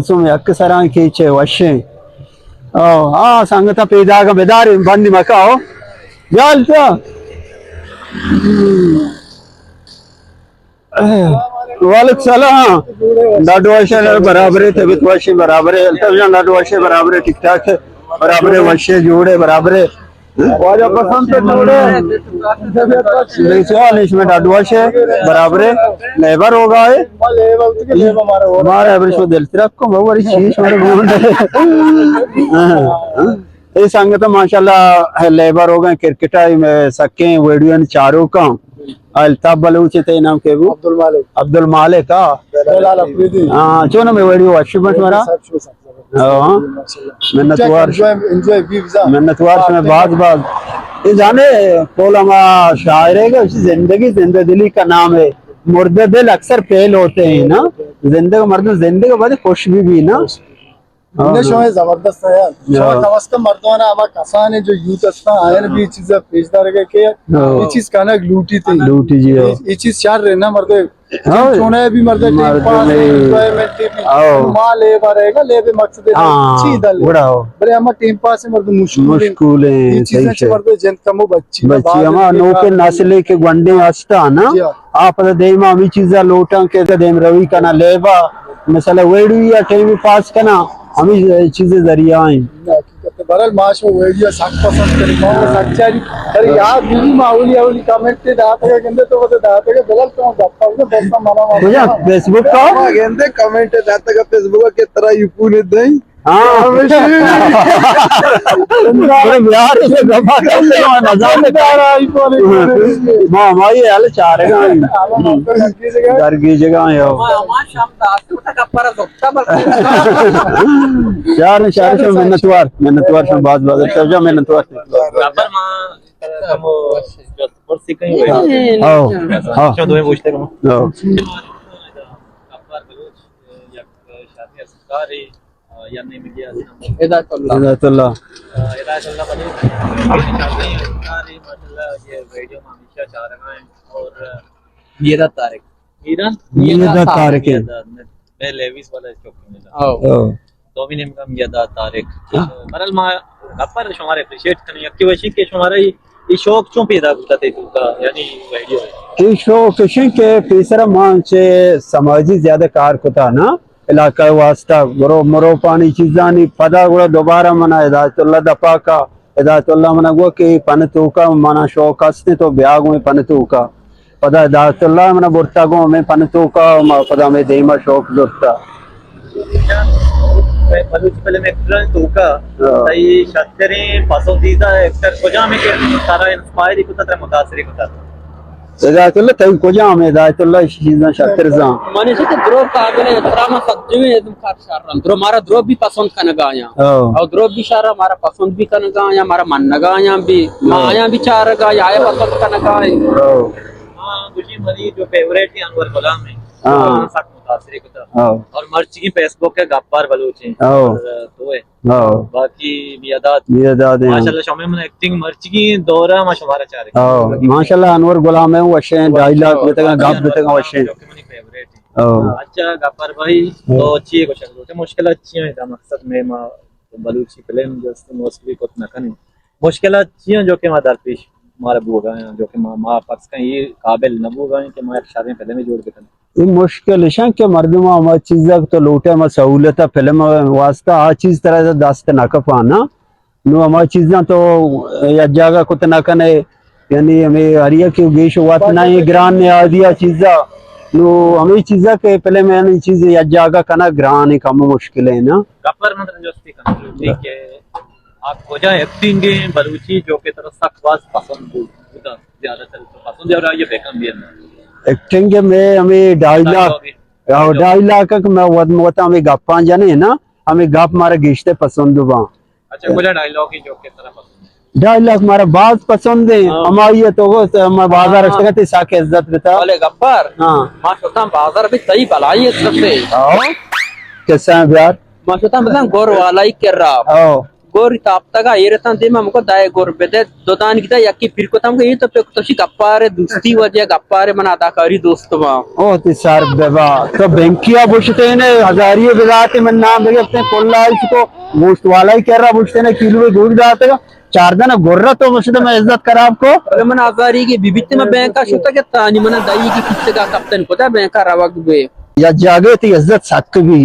سم یک سران کیچے وشیں۔ او، آ، سنگتا پیداگا بداریں، بندی مکا، او۔ بیال تو۔ وعلیکم سلام۔ ڈاڈو وشے، برابر ہے، طبیعت وشے، برابر ہے، الطاف جان ڈاڈو وشے، برابر ہے، ٹھیک ٹھاک ہے، برابر ہے، وشے، جوڑے، برابر ہے۔ واجہ پسند تو جوڑے۔ بے سوال اس میں ڈاڈو وشے، برابر ہے، لیبر ہوگا ہے۔ ہمارا ایوریج کو دل ترک کو بہت بڑی چیز ہمارے گھومنے۔ اے سنگت ماشاءاللہ لیبر ہوگا، کرکٹ آئی میں سکیں ویڈیو چارو کا۔ الطاف بلوچ تے نام کے بو؟ عبدالمالک۔ عبدالمالک، ہاں۔ بلال اپریدی۔ ہاں، چون میں ویڈیو اچھی بس مرا۔ ہاں۔ منتوار۔ انجوائے، انجوائے بھی بزا۔ منتوار میں باز باز۔ یہ جانے، پول ہما شاعر ہے کہ اس زندگی زندہ دلی کا نام ہے۔ مردہ دل اکثر فیل ہوتے ہیں نا۔ زندگ مردم زندگ بعد خوش بھی بھی نا۔ ہاں۔ انہیں شوئے زبردست ہے یار۔ ہاں۔ شما کم از کم مردمانا ہما کسانے جو یوتھ ہستاں، آئین بھی چیز پیش دارگا کہ ہاں۔ یہ چیز کنگ لوٹی تھی۔ لوٹی جی، ہاں۔ یہ، یہ چیز شر ہے نا مردے۔ ہاں۔ چونے بھی مردے ٹائم پاس ہے، انجوائمنٹ بھی۔ ہاں۔ مال ہے بارے گا، لے بے مقصد ہے۔ ہاں۔ چی دل۔ بڑا ہو۔ بلے ہما ٹائم پاس ہے مردم مشکول ہے۔ مشکول ہے، یہ چیزیں صحیح سے۔ مردے جن کمو بچی۔ بچی ہما نوکے نسلے کے گونڈے ہستا نا۔ جی ہاں۔ آ پدا دیما ہمے چیزا لوٹاں کہ دیم روی کنا لیبا، مثلا ویڈیو یا ٹائم پاس کنا، ہمے چیز ذریعہ ہیں۔ حقیقت ہے۔ بہرحال ما شما ویڈیو سک پسند کری، ما وہ سک چاری۔ ارے یار، بیبی ما اولی اولی کمنٹ داتا کہ گندے تو بس داتا کہ بلال تو گپا بس منا ما۔ کجا؟ فیس بک کا؟ ما گندے کمنٹ داتا کہ فیس بک کے طرح یو پونے دیں۔ ہاں۔ بڑے بیار سے گپا کرتے ہیں، نظر میں۔ ما، ما یہ حال چارگا ہیں۔ درگی جگہ ہیں۔ شہر، شہر سے منتوار، منتوار سے باز باز، تو جا منتوار۔ گپر ما کمو جست پرسی کہیں ہوئے۔ ہاں، ہاں۔ اچھا، دوئیں پوچھتے کمو۔ ہاں۔ گپر بلوچ، یک شاعر، سنگکارے، آ، یعنی میڈیا ہستاں۔ ہدایت اللہ۔ ہدایت اللہ۔ آ، ہدایت اللہ بلوچ۔ ماشاءاللہ، یہ ویڈیو ما ہمیشہ چارگا ہیں۔ اور میداد طارق۔ میداد؟ میداد طارق ہے۔ میداد، میں، میں لیویز والا چوک میں تھا۔ او۔ او۔ دومی نیم کا میداد طارق۔ ہاں۔ بہرحال ما گپر شمارا اپریشیٹ کنیں۔ یکی وشی کہ شمارا یہ، یہ شوق چون پیدا ہوتا تھے تو کا، یعنی ویڈیو ہے؟ یہ شوق اشیں کہ پیسرا ما چہ سماجی زیادہ کار کتا نا۔ علاقہ واسطہ گرو مروپانی چیزانی پدا گڑا دوبارہ منا ہدایت اللہ دپا کا۔ ہدایت اللہ منا گو کہ پن توکا منا شوق ہستے تو بیا گو پن توکا۔ پدا ہدایت اللہ منا برتا گو ہمیں پن توکا، ما پدا ہمیں دیما شوق زرتا۔ بلوچی فلم ایکٹر توکا، ہاں۔ تئی شتریں پسندیدہ ایکٹر کجام ہے کہ ترا انسپائر کتا، ترا متاثر کتا؟ ہدایت اللہ، تئی کجام ہدایت اللہ، اسی چیزاں شتر زان۔ من ایشی کہ درو قابل احترام سجویں ادم کار شر انت۔ درو مارا درو بھی پسند کنگا آیاں۔ او۔ او درو بھی شر مارا پسند بھی کنگا آیاں، مارا منگا آیاں بھی، ما او۔ آیاں بھی چارگا آیاں، آیا پسند کنگا آیاں۔ او۔ ہاں، گوشی منی جو فیوریٹ ہے انور غلام ہے۔ ہاں۔ سک متاثر کتا۔ او۔ اور مرچی کی فیس بک ہے گپار بلوچ ہیں۔ او۔ اور تو ہے۔ ہاں۔ باقی میداد۔ میداد ہیں۔ ماشاءاللہ، شمے من ایکٹنگ مرچی کی دورہ ما شمارا چارے۔ ہاں، ماشاءاللہ، انور غلام ہے، وشیں، وشیں ڈائیلاگ اور بتگا، گپ بتگا، وشیں۔ جو کہ منی فیوریٹ ہے۔ ہاں۔ اچھا، گپر بھائی، ہاں۔ تو چی کو شکل ہوتے؟ مشکل اچھی ہیں، دا مقصد میں ما بلوچی فلم جو است موسٹلی کت نہ کنی۔ مشکل اچھی ہیں جو کہ ما درپیش مارا بوگا ہیں، جو کہ ما، ما فرض کن یہ قابل نہ بوگا ہیں کہ ما ایک شریں فلم جوڑ بکنیں۔ اے مشکل اشاں کہ مردم ہما چیزا تو لوٹے، ہما سہولت فلم واسطہ آ چیز ترا دست نہ کپاں نا۔ نو ہما چیزاں تو یک جاگہ کت نہ کنے، یعنی ہمیں ہر یکے گیش وت نہ ایں، گران نہادی آ چیزا۔ نو ہمیں چیزا کہ فلم یعنی چیز یک جاگہ کنا گران ہے، کم مشکل ہے نا۔ گپر من ترا جستی کنم، ٹھیک ہے۔ آ کجا ایکٹنگ ہیں بلوچی جو کہ ترا سک باز پسند بوتا، زیادہ تر تو پسند ہے اور یہ بیکن بھی ہے نا؟ ایکٹنگ میں ہمیں ڈائیلاگ، ڈائیلاگ ہے۔ او، ڈائیلاگ کہ میں وت، وت ہمیں گپاں جنے نا، ہمیں گپ مارا گیشتے پسند باں۔ اچھا، کجا ڈائیلاگ ہے جو کہ ترا پسند ہے؟ ڈائیلاگ مارا باز پسند ہیں۔ ہاں۔ ہمائی تو میں بازار ہاں۔ اشتگا تے ساک عزت بتا۔ بلے گپر۔ ہاں۔ ما شتاں بازار بھی تئی بلائی عزت ہے۔ ہاں۔ کسا بیار؟ ما شتاں بزن گور والائی کرا۔ ہاں۔ گور تاپتگا ایرتاں دیما مکو دائے گور بدے دو دان گدا یکی پیر کتم کہ اے تو پک توشی گپارے دوستی وجہ گپارے من اداکاری دوست با۔ او تی سر ببا، تو بینکیا بوشتے نے، ہزاری بداتے من نام بگفتے، کلا اس کو گوشت والا ہی کر رہا بوشتے نے، کلو گوشت داتے، چاردہ نا گرہ تو بوشتے میں عزت خراب کو۔ بلے من ہزاری کی بیبیتے میں بینکا شتا کہ تانی من دائی کی کتے کا کپتن کتا بینکا روگ بے۔ یا جاگے تی عزت سک بی۔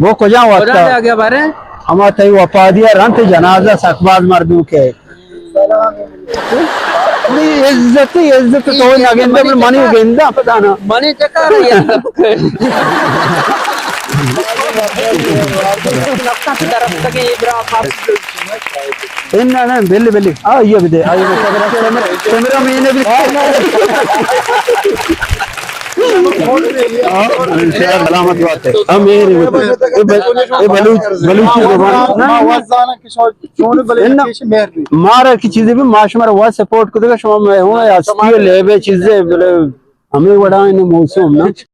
وہ کجا وقت کجا لے گیا بارے؟ ہما تئی وفادیا رنت جنازہ سک باز مردم کے۔ عزت، عزت تو نہ گندے، بل منی گندا پتا نا۔ منی چکا رہی ہے۔ ان نہ، نہ، بلی، بلی۔ آ، یہ بھی دے، آ، یہ بھی دے۔ کیمرہ، کیمرہ مین بھی۔ ہاں، سلامت بات ہے۔ ہم یہ نہیں ہوتے۔ یہ ب-، یہ بلوچ، بلوچی زبان۔ نہ، نہ۔ مارا کی چیزیں بھی ما شمارا وا سپورٹ کو دیگا، شما میں ہوں، اسکی لیبے چیزیں، بلے ہمیں وڑا ان موسم نا۔